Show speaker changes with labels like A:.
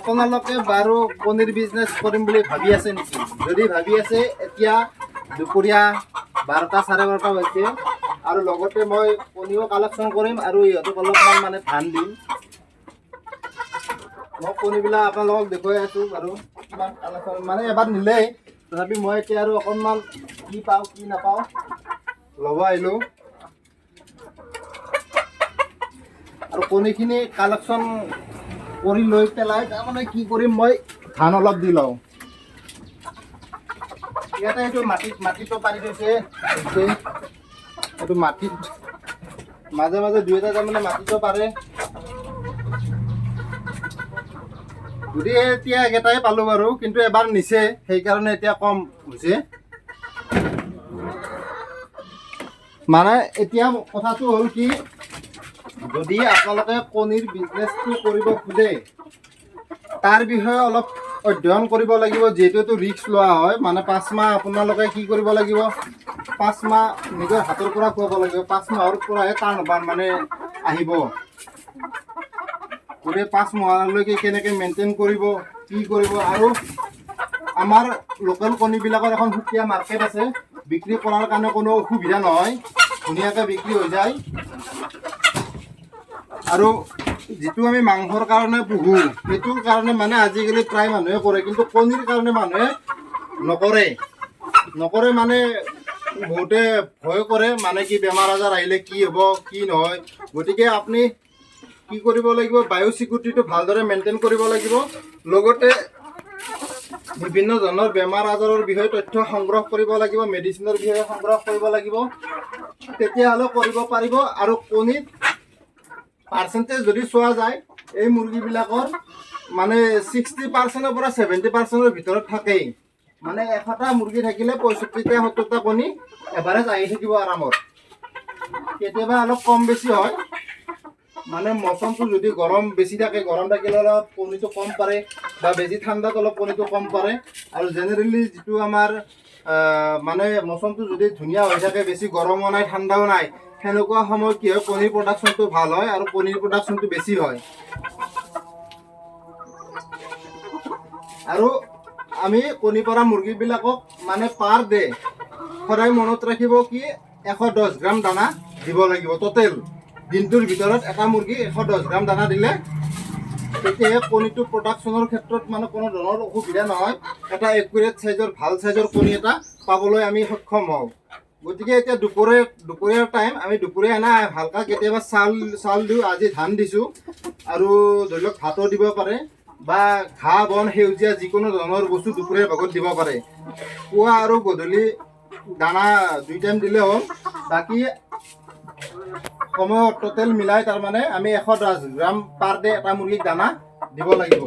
A: আপোনালোকে বাৰু কণীৰ বিজনেছ কৰিম বুলি ভাবি আছে নেকি? যদি ভাবি আছে, এতিয়া দুপৰীয়া 12টা 12:30 হৈছে আৰু লগতে মই কণীও কালেকশ্যন কৰিম আৰু ইহঁতক অলপমান মানে ধান দিম। মই কণীবিলাক আপোনালোকক দেখুৱাই আছোঁ বাৰু কিমান কালেকশ্যন, মানে এবাৰ নিলেই, তথাপি মই এতিয়া আৰু অকণমান কি পাওঁ কি নাপাওঁ ল'ব আহিলোঁ। আৰু কণীখিনি কালেকশ্যন কৰি লৈ পেলাই তাৰমানে কি কৰিম, মই ধান অলপ দি লওঁ। ইয়াতে এইটো মাটিতো পাৰি থৈছে, এইটো মাটিত মাজে মাজে দুই এটা তাৰমানে মাটিতো পাৰে। গতিকে এতিয়া একেটাই পালোঁ বাৰু, কিন্তু এবাৰ নিছে সেইকাৰণে এতিয়া কম হৈছে। মানে এতিয়া কথাটো হ'ল কি, যদি আপোনালোকে কণীৰ বিজনেছটো কৰিব খোজে তাৰ বিষয়ে অলপ অধ্যয়ন কৰিব লাগিব, যিহেতু এইটো ৰিস্ক লোৱা হয়। মানে 5 মাহ আপোনালোকে কি কৰিব লাগিব, 5 মাহ নিজৰ হাতৰ পৰা খুৱাব লাগিব, 5 মাহৰ পৰাহে টাৰ্ণ অভাৰ মানে আহিব। গতিকে 5 মাহলৈকে কেনেকৈ মেইনটেইন কৰিব, কি কৰিব। আৰু আমাৰ লোকেল কণীবিলাকৰ এখন সুকীয়া মাৰ্কেট আছে, বিক্ৰী কৰাৰ কাৰণে কোনো অসুবিধা নহয়, ধুনীয়াকৈ বিক্ৰী হৈ যায়। আৰু যিটো আমি মাংসৰ কাৰণে পুহোঁ সেইটোৰ কাৰণে মানে আজিকালি প্ৰায় মানুহে কৰে, কিন্তু কণীৰ কাৰণে মানুহে নকৰে। নকৰে মানে বহুতে ভয় কৰে, মানে কি বেমাৰ আজাৰ আহিলে কি হ'ব কি নহয়। গতিকে আপুনি কি কৰিব লাগিব, বায়ু ছিকিউৰিটিটো ভালদৰে মেইনটেইন কৰিব লাগিব, লগতে বিভিন্ন ধৰণৰ বেমাৰ আজাৰৰ বিষয়ে তথ্য সংগ্ৰহ কৰিব লাগিব, মেডিচিনৰ বিষয়ে সংগ্ৰহ কৰিব লাগিব, তেতিয়াহ'লে কৰিব পাৰিব। আৰু কণীত পাৰ্চেণ্টেজ যদি চোৱা যায়, এই মুৰ্গীবিলাকৰ মানে 60%-ৰ পৰা 70%-ৰ ভিতৰত থাকেই। মানে 100টা মুৰ্গী থাকিলে 65টা 70টা কণী এভাৰেজ আহি থাকিব আৰামত। কেতিয়াবা অলপ কম বেছি হয়, মানে মৌচমটো যদি গৰম বেছি থাকে, গৰম থাকিলে অলপ কণীটো কম পাৰে, বা বেছি ঠাণ্ডাত অলপ কণীটো কম পাৰে। আৰু জেনেৰেলি যিটো আমাৰ মানে মৌচমটো যদি ধুনীয়া হৈ থাকে, বেছি গৰমো নাই ঠাণ্ডাও নাই, সেনেকুৱা সময়ত কি হয়, কণীৰ প্ৰডাকশ্যনটো ভাল হয় আৰু কণীৰ প্ৰডাকশ্যনটো বেছি হয়। আৰু আমি কণী পৰা মুৰ্গীবিলাকক মানে পাৰ ডে সদায় মনত ৰাখিব কি 110 গ্ৰাম দানা দিব লাগিব টোটেল। দিনটোৰ ভিতৰত এটা মুৰ্গী 110 গ্ৰাম দানা দিলে তেতিয়াহে কণীটো প্ৰডাকশ্যনৰ ক্ষেত্ৰত মানে কোনো ধৰণৰ অসুবিধা নহয়, এটা একুৰেট চাইজৰ ভাল চাইজৰ কণী এটা পাবলৈ আমি সক্ষম হওঁ। গতিকে এতিয়া দুপৰীয়াৰ টাইম, আমি দুপৰীয়া এনে হালকা কেতিয়াবা চাউল দিওঁ, আজি ধান দিছোঁ, আৰু ধৰি লওক ভাতো দিব পাৰে বা ঘাঁহ বন সেউজীয়া যিকোনো ধৰণৰ বস্তু দুপৰীয়াৰ ভাগত দিব পাৰে। পুৱা আৰু গধূলি দানা 2 টাইম দিলে হ'ল। বাকী সময়ত টোটেল মিলাই তাৰমানে আমি 110 গ্ৰাম পাৰ ডে এটা মুৰ্গীক দানা দিব লাগিব।